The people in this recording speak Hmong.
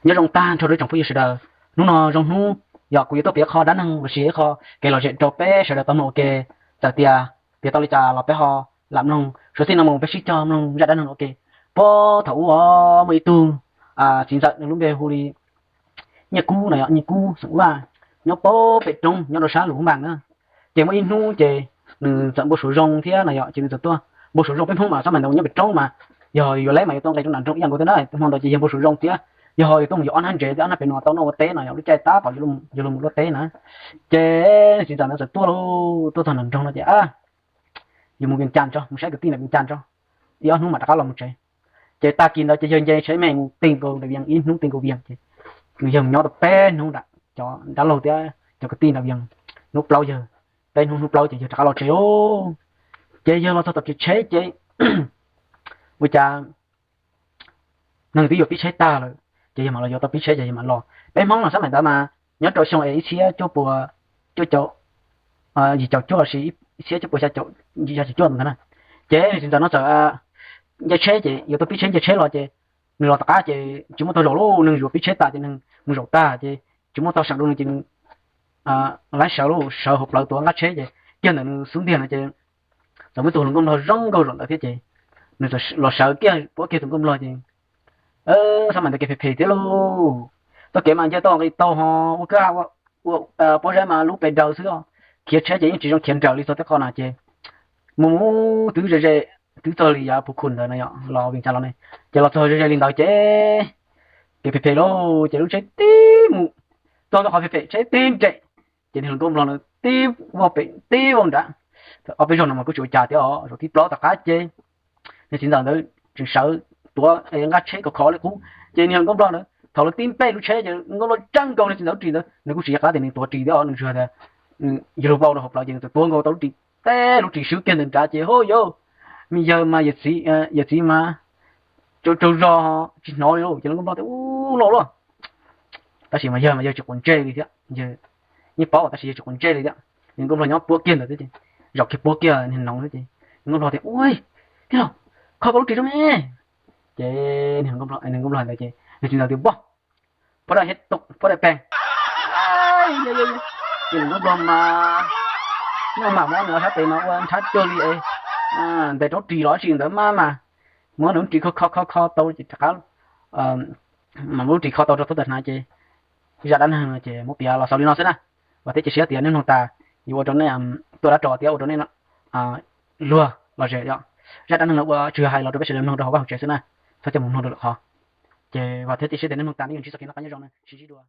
Nyob zoo tag nrho rau tsoom phooj ywg sawv daws. Hnub no zoo hnub yog kuv yuav tuaj piav qho dab neeg los sis qho kev lom zem rau peb sawv daws tau mloog ua ke. Txawm tias piav tau li cas los peb ho lam mloog. Suav txij no mus peb sib cog mloog zaj dab neeg ua ke. Puag thaum ub muaj ib tug txiv ntxawm, nws lub npe hu li Nyiaj Kub no, Nyiaj Kub xeem Vaj, nyob puag pem roob nyob rau sab Lus Npam na. Ces muaj ib hnub ces nws txawm npau suav zoo thiab no yom, ces nws txawm tuaj npau suav zoo. Peb Hmoob mas sab mas ntawd nyob pem roob mas yog yuav leb mas yuav tuaj nqe rau nram nroog ib yam nkaus thiab na. Hmo ntawd ces yog npau suav zoo thiab, yog ho yuav tuaj mus yuav ob hnab ntsev thiab ob hnab pem no tau noj ua teb no yom, lub caij tab tom yuav los mus ua lub teb na. Ces txiv ntxawm ntawd txawm tuaj lauj, tuaj txog nram nroog no ces yus mus Vias Cas tso, mus saib kwv tij nram Vias Cas tso, ib ob hnub mam rov qab los mus tsev. Ces tag kis ntawd ces yawg nce tsheb me mus ti nkaus nram Vias, ib hnub ti nkaus Vias ces nws yawg mus nyob tau peb hnub nram cov dab laug thiab cov kwv tij nram Vias. Hnub plaub yawg, peb hnub, hnub plaub ces yawg rov qab los tsev lauj. Ces yawg los txog tom kev tsheb ces ua cas neeg twb yuav pib tsheb tag lawm, ces yawg mam los yuav tau pib tsheb ces yawg mam los. Peb Hmoob los sab maim ntawd mas nyob rau xyoo es ib txhiab cuaj puas cuaj caum, yim caum cuaj los sis ib txhiab cuaj puas xya caum, yim caum cuaj ntawd na. Ces txiv ntxawm no txawm nce tsheb ces yuav tau pib tsheb, nce tsheb los ces nws los tom qab ces tsis muaj tog zaum lauj, neeg yuav pib tsheb tas ces neeg mus zaum tag ces tsis muaj tog seem rau nws ces nws lawv sawv lauj, sawv hauv plawv tuav nqaj tsheb ces kiag ntawm nws xub ntiag no ces txawm muaj tus hluas nkauj nplog zoo nkauj zaum ntawd thiab ces nws los sawv kiag puab kiag tus nkauj nplog ces xab maim ntawd kev phem phem thiab lauj. Txoj kev mas nce toj nqis tau ho ua kab ua pob zeb mas lub pes daws xwb os. Khiav tsheb ces yeej tsis zoo khiav nrawm li txog tej qho na ces mus mus twb ze ze, twb txog li yav Phuv Khum ntawd no yom, los Vias Cas los ne, ces los txog ze ze li ntawd ces kev phem phem lauj, ces lub tsheb tib mus txog rau qhov phem phem tsheb tib nres, ces niag hluas nkauj nplog ntawd tib vau pem tib vau nrad. Ob peb zaug no mas kuj tsis ua cas thiab os, zaum thib plaub tom qab ces niag txiv ntxawm ntawd tseem sawv tuav nqaj tsheb khov khov li qub, ces niag hluas nkauj nplog ntawd thaum lawv tib nplej lub tsheb ces nkauj nplog tsa nkaus niag txiv ntxawm lub ris ntawd, nws kuj tsis yog qab tias nws tuav ris thiab os, nws tsuas tias yawg hluas vau rau hauv plawv ces nws txawm tuav nkaus tau lub ris teb lub ris swb kiag ntawm nrad ces hov yauv, me yawg mas yawm txiv, yawm txiv mas tsaug tsaug zog tsis hnov li lauj. Ces hluas nkauj nplog tias ub lauj lauj, tab sis mas yawg mas yawg tsis quav ntsej li thiab, yawg yeej paub tab sis yawg tsis quav ntsej li thiab. Niag nkauj nplog nyob puab kiag ntawd thiab ces zaum kiag puab kiag niag noov thiab ces nkauj nplog tias ua, tij laug, kho koj lub ris rau me. Ces niag nkauj nplog ntawd ces niag txiv ntxawm tias npog, pov daj, pov daj peg. Ces niag nkauj nplog mas noj mam muab nws sab tes no ua nrhab cuag li es ntes rau ris los tsis ntawd mas mas muab nws lub ris kho kho kho kho tau ces rov qab mas muab lub ris kho tau rau txhua tawm hnav ces zaj dab neeg no ces muab piav los xaus li no xwb na. Vam thiab cia siab tias nej mloog tas yuav ua rau nej tuaj dab tso thiab ua rau nej luag los zem yom. Zaj dab neeg no ua tsuas hais los rau peb sawv daws mloog rau hauv vaj hauv tsev xwb na, txhob coj mus mloog rau lwm qhov. Ces vam thiab cia siab tias nej mloog tas nej yuav ntsib txoj kev noj qab nyob zoo na, sib ntsib dua.